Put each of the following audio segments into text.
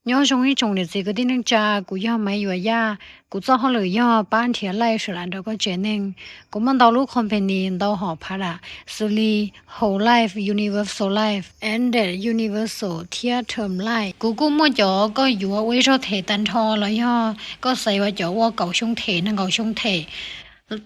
Nyob zoo ib tsoom niam txiv kwv tij neej tsa, kuv yog Maiv Yuam Yaj. Kuv txoj hauj lwm yog pab nrhiav life sawv daws rau koj tsev neeg. Kuv muaj ntau lub company, ntau hom product, xws li Whole Life, Universal Life, Ended Universal thiab Term Life. Kuv kuj muaj cov koj yuav ua ib zaug them tag nrho los yog koj xaiv yuav cov ua kaum xyoo them, nees nkaum xyoo them,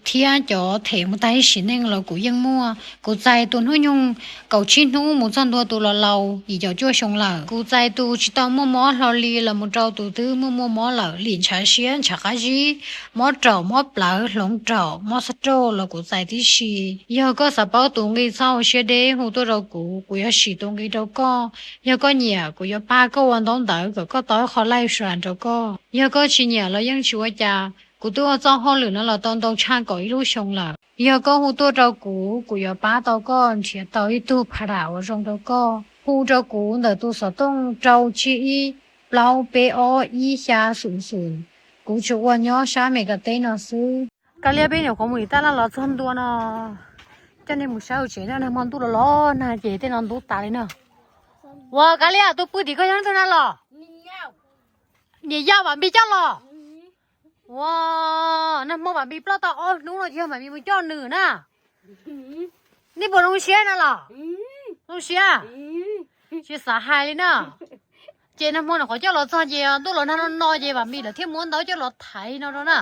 thiab cov them mus tag ib sim neej los kuv yeej muaj. Kuv txais tus hnub nyoog kaum tsib hnub mus txog ntua tus los laus yim caum cuaj xyoo lawm. Kuv txais tus tsis tau muaj mob hlo li los mus rau tus twb muaj muaj mob lawm, lim ntshav siab ntshav qab zib, mob raum mob plawv hloov raum mob xab rauj los kuv txais tib si. Yog koj xav paub tus nqi txhob ua siab deb hu tuaj rau kuv, kuv yuav sim tus nqi rau koj. Yog koj nyiam kuv yuav pab koj ua ntaub ntawv kom koj tau ib qho life insurance rau koj. Yog koj tsis nyiam los yeej tsis ua cas, kuv twb ua txoj hauj lwm no los tau ntau tshaj kaum ib lub xyoo lawm. Yog koj hu tuaj rau kuv, kuv yuav pab tau koj nrhiav tau ib tug product uas zoo rau koj. Hu rau kuv ntawm tus xov tooj rau tsib ib plaub peb ob ib xya xum xum. Kuv tsuas ua nyob sab Meskas teb no xwb. Kav liam, peb nyuam qhuav mus lim tab laj los txog ntua no, coj nej mus saib hauv tsev no, nag hmo ntuj los los nag ces tej no ntub tas li na. Ua Kav liam, tus pw tim koj yog leej twg na los? Niam yau Vam Npis coj los. Ua, nag hmo Vam Npis ploj tau ob hnub no ces yog Vam Npis mus coj nws na. Nej puas zoo siab na los? Zoo siab. Tsis xav hais li na. Ces nag hmo nyuam qhuav coj los txog ces ntuj los nag no no ces Vam Npis lawv thiaj muab ntaub coj los thaiv no rau na.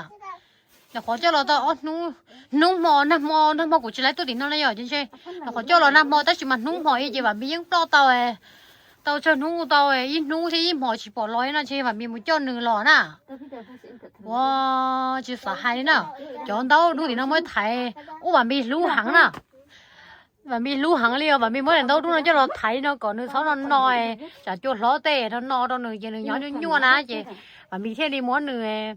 Nyuam qhuav coj los tau ob hnub, hnub hmo nag hmo, nag hmo kuv tsis laib tuaj tim no na yom, ces ntshe nyuam qhuav coj los nag hmo tab sis mas hnub hmo ces Vam Npis yeej ploj tau, tau tsawg hnub tau ib hnub thiab ib hmos tsis pom los no ces Vam Npis mus coj nws los na. Ua, tsis xav hais li na. Cov ntaub dub tim no muab thaiv, ub Vam Npis hlub heev na. Vam Npis hlub heev li os, Vam Npis muab daim ntaub dub no coj los thaiv no kom nws txhob no no, tsam cua hlob tej no no rau nws ces nws nyob nyuaj nyuaj na ces Vam Npis thiaj li muab nws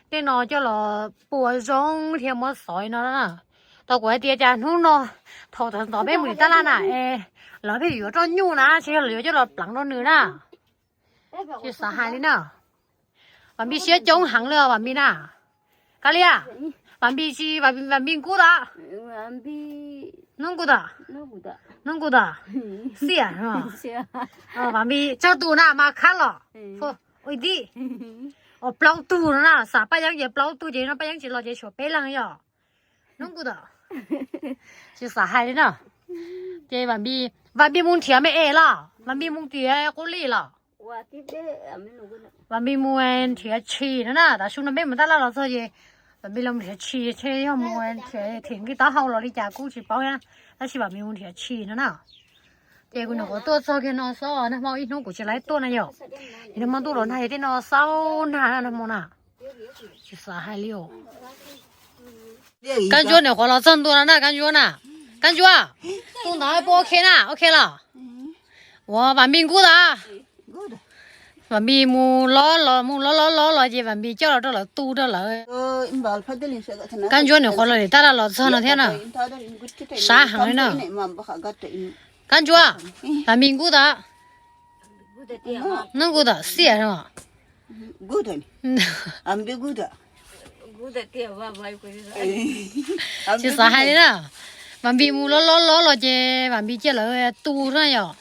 tej no coj los pua zoo thiab muab xov no na. Tau kuv hais tias cas hnub no thaum tod peb mus lim tab laj na es lawv pheej yuav roj nyuj na, ces yog lawv yuav coj los pleev rau nws na. Tsis xav hais li na. Vam Npis siab coob heev li os Vam Npis na. Kav liam, Vam Npis tsis, Vam Npis nkub tod. Hnub nkub tod. Hnub nkub tod. Xiam. Vam Npis tsawg tus na mas khab los. Ua tib, ua plaub tug no na, xam Paj Yeeb ces plaub tug ces no Paj Yeeb tsis los ces tshuav peb leeg yom. Hnub nkub tod. Tsis xav hais li na. Ces Vam Npis, Vam Npis mus nrhiav me es los, Vam Npis mus nrhiav qub lij los. Vam Npis mus nrhiav tshis no na, tav su no peb mus tab laj los txog ces Vam Npis los nrhiav tshis, yog mus nrhiav them nqi taub hau los li cas kuj tsis paub na, tab sis Vam Npis mus nrhiav tshis no na. Ces kuv nyuam qhuav tuaj txog kiag no xwb, nag hmo ib hnub kuv tsis laib tuaj na yom. Ces nag hmo ntuj los nag ces tej no xaub nag na nag hmo na. Tsis xav hais li os. Kab Ntsuab nyuam qhuav los txog ntua no na Kab Ntsuab na. Kab Ntsuab, tus ntawd puas ok na, ok los? Ua Vam Npis nkub tod. Vam Npis mus lob los, mus lob lob lob los ces Vam Npis coj los rau lawv tu rau lawv. Kab Ntsuab nyuam qhuav los lim tab laj los txog no thiab na. Sab heev li na. Kab Ntsuab, Vam Npis nkub tod. Hnub nkub tod xiam no. Tsis xav hais li na. Vam Npis mus lob lob lob los ces Vam Npis cia lawv tu na yom.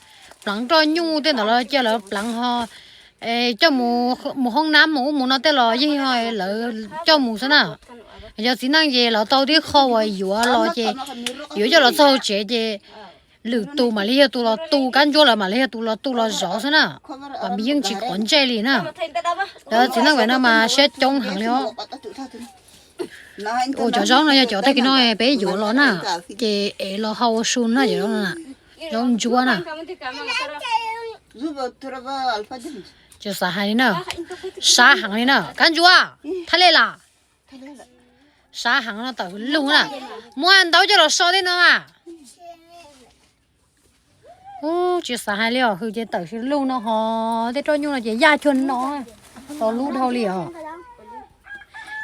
Pleev roj nyuj tej ntawd los cia lawv pleev ho coj mus hoob nab mus ub mus no tej los yeej yog lawv coj mus xwb na. Yog txiv neej ces lawv tau tib qho uas yuav los ces yuav coj los txog tsev ces lwm tus mam li yog tus los tu, Kab Ntsuab lawv mam li yog tus los tu los zov xwb na. Vam Npis yeej tsis quav ntsej li na. Lawv txiv neej pem no mas siab coob heev li os. Ua cov zaub no yog cov tag kis no peb yuav los na, ces ev los hau ua su na, cov zaub ntsuab na. Tsis xav hais li na, sab heev li na. Kab Ntsuab, thaj lej las. Sab heev no tawm lug na. Muab ntaub coj los so tej no mas. Ub, tsis xav hais li os, hws ces tawm lug no ho tej roj nyuj no ces yaj cuag no, tau lub dhau li os.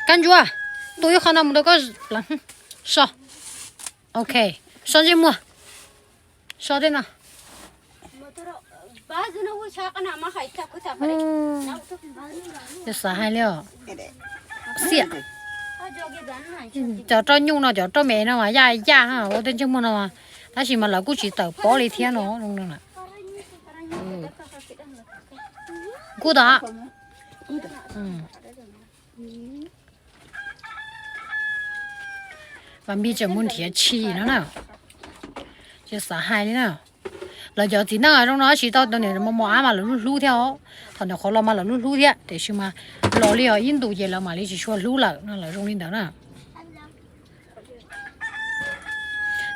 Kab Ntsuab, tu ib qho no mus rau koj pleev. So. Ok, so ntsej muag. So tej no. Tsis xav hais li os. Xiam. Cov roj nyuj no, cov roj me no mas yaj yaj ua tej ntsej muag no, tab sis mas lawv kuj tsis tawm pob li thiab no. Zoo no na. Kuj tau. Vam Npis tseem mus nrhiav tshis no na. Tsis xav hais li na. Lawv cov txiv neej zoo no tsis tau tau niam mos mos ab mas lawv hlub hlub thiab os. Thaum niam qhuav los mas lawv hlub hlub thiab, tiam sis mas los li os ib ntus ces lawv mam li tsis tshua hlub lawm no, lawv zoo li ntawd na.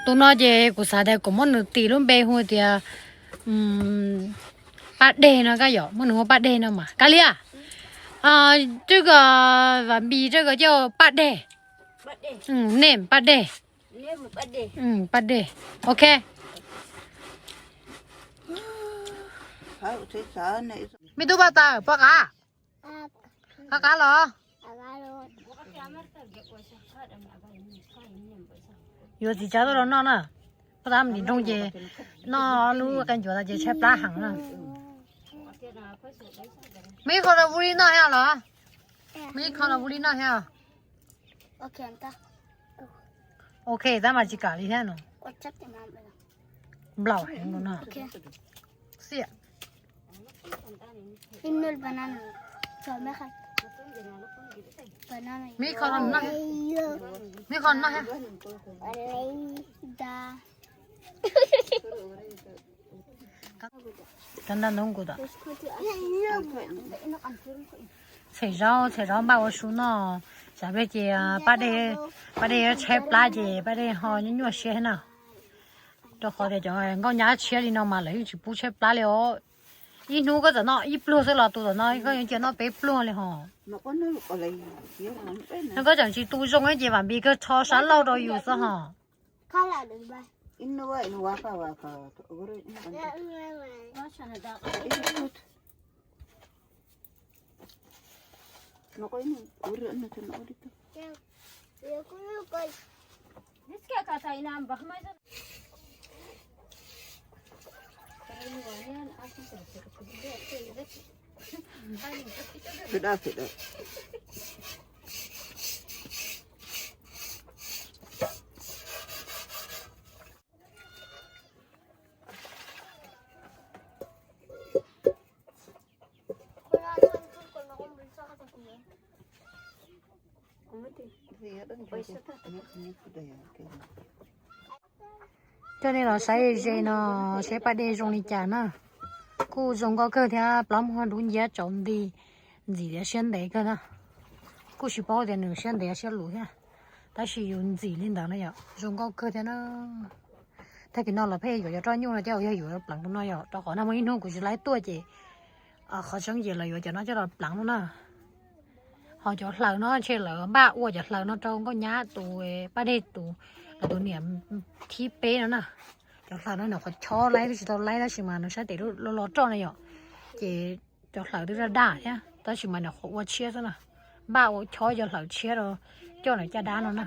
Tus no ces kuv xav tias kuv muab nws tis lub npe hu tias Paj Dej no koj yom, muab nws hu Paj Dej no mas koj liam. Twb ko Vam Npis twb ko coj Paj Dej. Nej Paj Dej. Paj Dej. Ok. Me tub paj tawm poj qab. Qab qab los. Yuav txiv tsav tuaj rau noj na. Poj qab mus nroog ces noj lub qe ncuav tas ces tshaib plab heev na. Me ib qho los ua li noj thiab los? Me ib qho los ua li noj thiab? Ok, tab mas tsis kam li thiab no. Nplaum heev no. Xiam. Me ib qho noj, me ib qho noj thiab. Kab ntaj ntoo kuv tom. Txhais zaub, txhais zaub npaj ua su noj. Tsam peb ces Paj Dej, Paj Dej yuav tshaib plab ces Paj Dej ho nyuaj nyuaj siab thiab na. Rau qhov tias cov nkauj nyab tshiab li no mas lawv yeej tsis pub tshaib plab li os. Ib hnub koj txawm noj ib pluag xwb los tus tom no koj yuav cia noj peb pluag li hos. No koj tseem tsis tu zoo ces Vam Npis kawg rho sab laug rau yus xwb hos. Coj nej los saib ze no, saib Paj Dej zoo li cas na. Kuj zoo nkauj kawg thiab, plaub muag dub nciab tsaus nti, ntxim tias siab ntev kawg na. Kuj tsis paub tias nws siab ntev siab luv thiab, tab sis yus ntxim li ntawd na yom, zoo nkauj kawg thiab na. Tag kis no los pheej yuav cov roj nyuj no coj yog yuav pleev no yom, rau qhov nag hmo ib hnub kuv tsis laib tuaj ces qhov tseeb ces lawv yuav cov no coj los pleev no na. Ho cov hlaws no ntshe lawv npaj ua cov hlaws no rau nkauj nyab tus Paj Dej tus, lawv tus niam thib peb no na. Cov hlaws no nws qhuav chob laib twb tsis tau laib tab sis mas nws sab tes los los roj na yom, ces cov hlaws twb daj daj thiab tab sis mas nws qhuav ua tshiab xwb na. Npaj ua chob cov hlaws tshiab rau coj nws caj dab no na.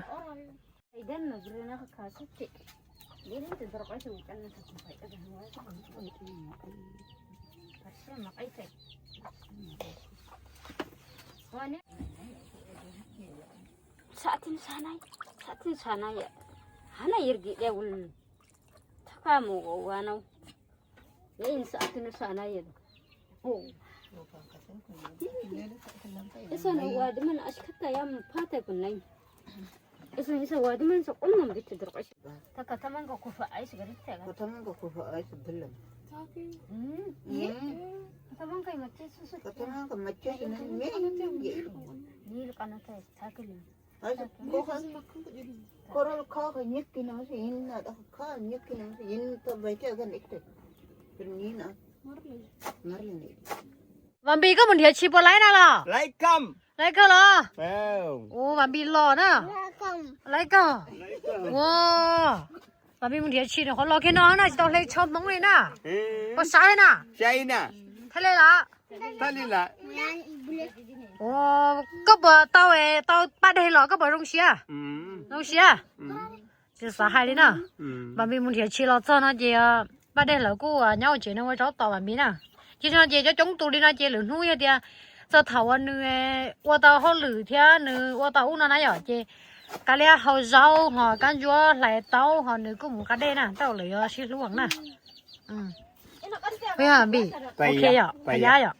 Vam Npis, koj mus nrhiav tshis puas laib na los? Laib kawg los? Ua Vam Npis los na. Laib kawg. Ua Vam Npis mus nrhiav tshis nws qhuav los kiag no na, tsis tau hle tsho Hmoob li na. Puas sab thiab na? Thiaj li los. Ua, koj puas tau, tau Paj Dej los koj puas zoo siab? Zoo siab. Tsis xav hais li na. Vam Npis mus nrhiav tshis los txog no ces Paj Dej lawv kuj nyob ua tsev no ua zaub tos Vam Npis na. Ces no ces coob coob tus li no ces lwm hnub yog tias txog thaum uas nws ua tau hauj lwm thiab nws ua tau ub no na yom ces kav liam hau zaub ho kab ntsuab hlais taub ho nws kuj mus qab dej na, tej zaum lawv yuav sib hlub heev na. Vam Npis, ok yom, pab yab yom.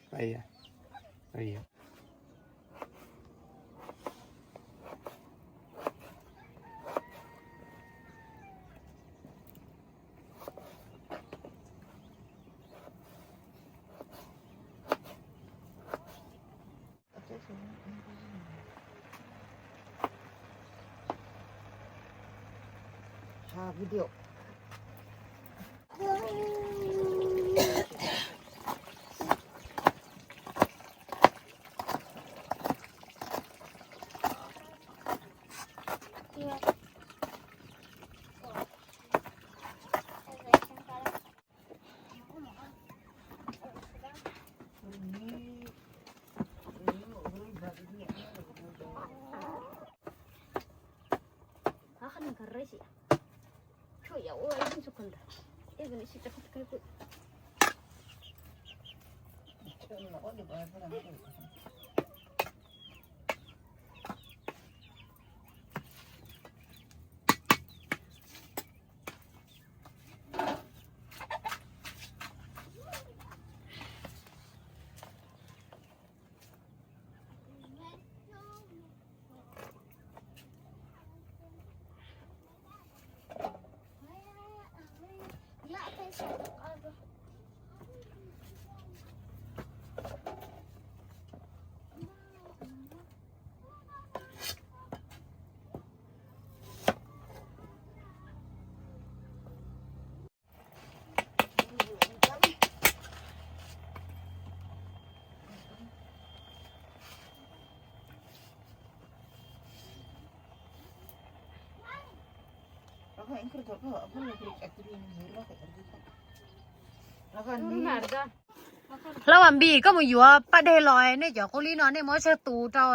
Hlob Vam Npis, koj mus yuav paj deg los, nej cov qub lib no nej muab tsawg tus rau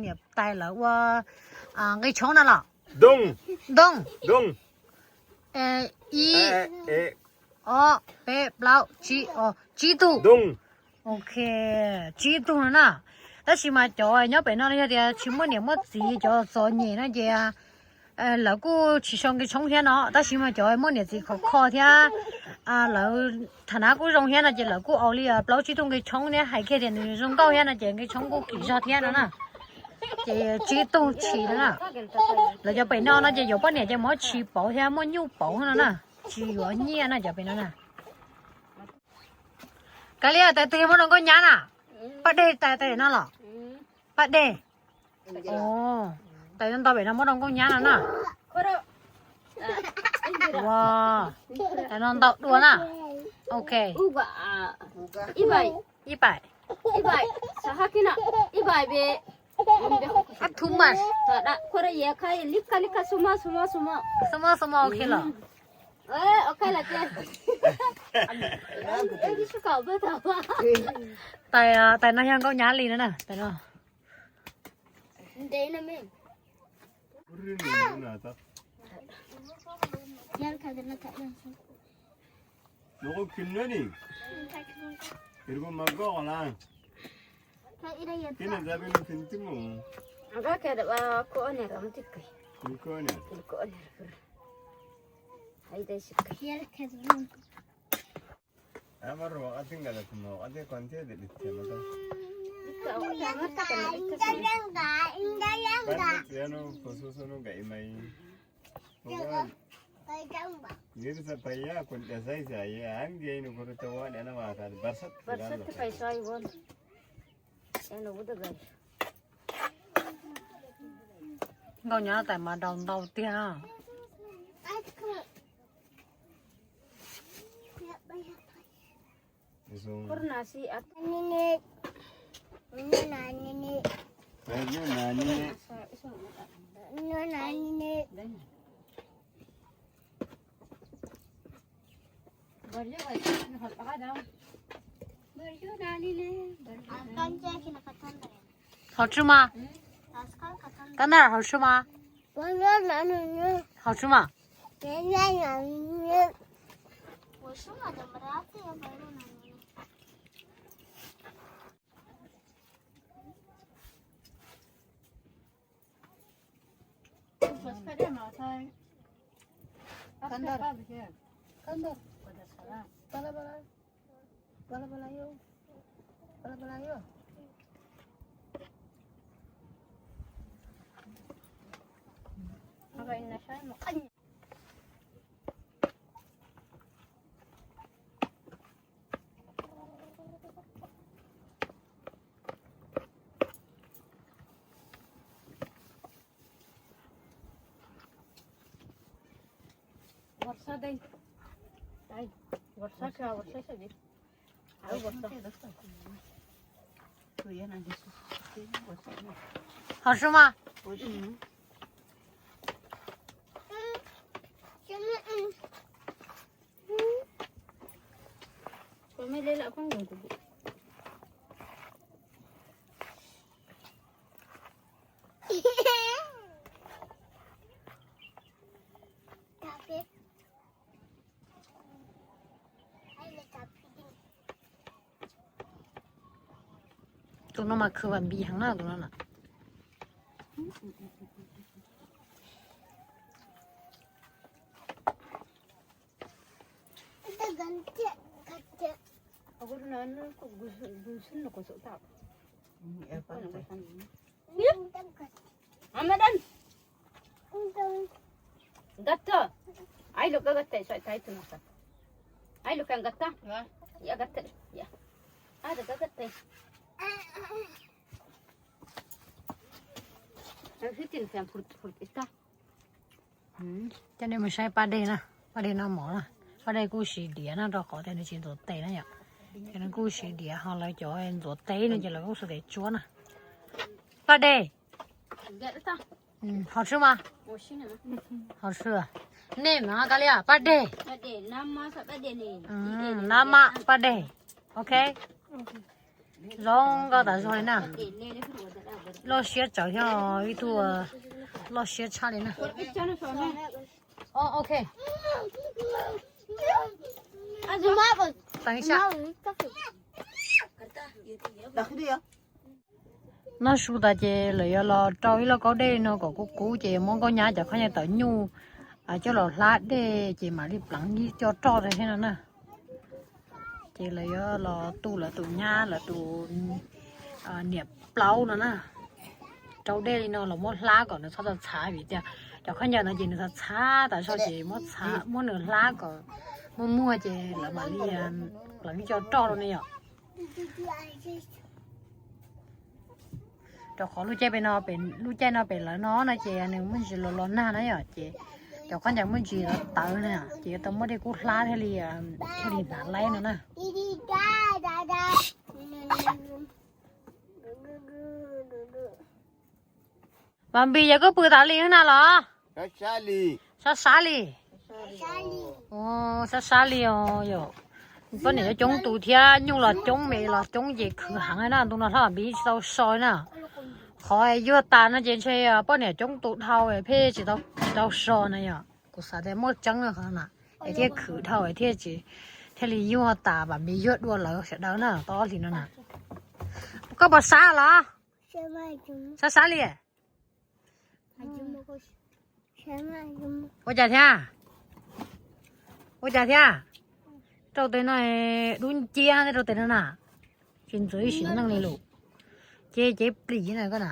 niam tais lawv ua nqi tshoob na los? Ntoo. Ib, ob, peb, plaub, tsib, tsib tug. Ok, tsib tug no na. Tab sis mas cov nyob pem no yog tias tsis muaj niam muaj txiv, cov txom nyem no ces lawv kuj tsis sau nqi tshoob thiab no, tab sis mas cov muaj niam txiv khov kho thiab lawv tham nab kuj zoo thiab no ces lawv kuj ua li plaub tsib tug nqi tshoob thiab. Hais kiag tias nws zoo nkauj thiab no ces nqi tshoob kuj kim zog thiab no na. Ces tsib tug tshis no na. Lawv cov pem no no ces yuav poj niam ces muab tshis pauv thiab muaj nyuj pauv no na, tsis yuav nyiaj no cov pem no na. Kav liam, tais twg muab rau nkauj nyab na? Paj deg tais tais no los? Paj dej. Tais ntau pem no muab rau nkauj nyab no na. Tais no ntau dua na. Ok. Ib paim. Too much. Too much, too much, ok los. Tais, tais no yog nkauj nyab li no na, tais no. Nkauj nyab tais mas daus ntau tiag. Hauv tshwj mas? Kab nar hauv tshwj mas? Hauv tshwj mas? 好吃吗？Tus no mas khwv vam npis heev na tus no na. Gata. Ai lus koj gata, ai lus koj gata. Coj nej mus saib paj dej na, paj dej noj mov na. Paj dej kuj siv diav no rau qhov tias nws tsis ntxuav tes na yom. Ces nws kuj siv diav ho lawv cov ntxuav tes no ces lawv kuj siv diav tsuab na. Paj dej. Hov swb mas. Hov swb. Nej mas kab lias paj dej. Nab mab paj dej. Ok. Zoo nkauj tas zog li na. Loj siab tsawv thiab ib tug loj siab tshaj li na. Ok. Noj su tas ces lawv yuav los rau ib lauj kaub dej no kom kub kub ces muab nkauj nyab cov khaub ncaws tawm nyuj coj los hlab dej ces mam li pleev ib co roj rau thiab no na. Ces lawv yuav los tu lawv tus nyab lawv tus niam plaub no na. Rau dej li no los muab hlab kom nws txhob txhav txhav vim tias cov khaub ncaws no ces nws txhav txhav tas zog ces muab txhav muab nws hlab kom muag muag ces lawv mam li pleev ib co roj rau ne yom. Rau qhov lub caij pem no, lub caij no pem lawv no no ces nws muaj ntsis los los nag na yom, ces cov khaub ncaws muaj ntsis los tawv na ces yuav tau muab dej kub hlab thiaj li, thiaj li hnav laib no na. Vam Npis, yog koj pw tas li na los? Sab sab li. Sab sab li os yom. Poj niam coob tus thiab nyuj los coob me los coob ces khwv heev na, ntu no hlob Vam Npis tsis tau so na. Qhov yuag tas no ces ntshe poj niam coob tus dhau pheej tsis tau so na yom. Kuv xav tias muaj tseeb na qhov na, es thiaj khwv dhau thiaj tsis, thiaj li yuag tas Vam Npis yuag dua lawv sawv daws na tau ob hlis no na. Koj puas sab los? Sab sab li. Ua cas thiab? Ua cas thiab? Rau tes no dub nciab thiab rau tes no na. Tsis ntxuav ib sim neej li lus. Ces cev plis na koj na.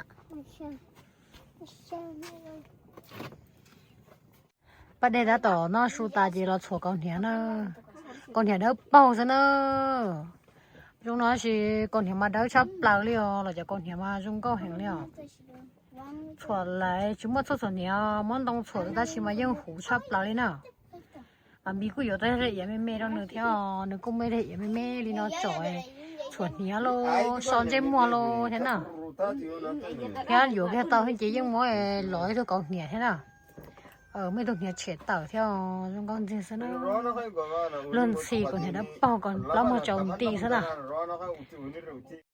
Paj dej tab tom noj su tas ces los txhuam kaus hniav na. Kaus hniav dawb paug xwb na. Zoo no sis kaus hniav mas dawb tshaj plaws li os, los cov kaus hniav mas zoo nkauj heev li os. Txhuam lawv tsis muaj tshuaj txhuam hniav, muab ntoo txhuam tab sis mas yeej huv tshaj plaws li na. Vam Npis kuj yuav tau daim iav me me rau nws thiab, nws kuj muaj daim iav me me li no tsom txhuam hniav los so ntsej muag los thiab na. Thiab yuav kiag tau ces yeej muab los ib tug kaus hniav thiab na. Muaj ib tug hniav tshem tawm thiab, zoo nkauj ntxiag xwb na. Luag ntxhi kaus hniav dawb paug kom plaub muag tsaus nti xwb na.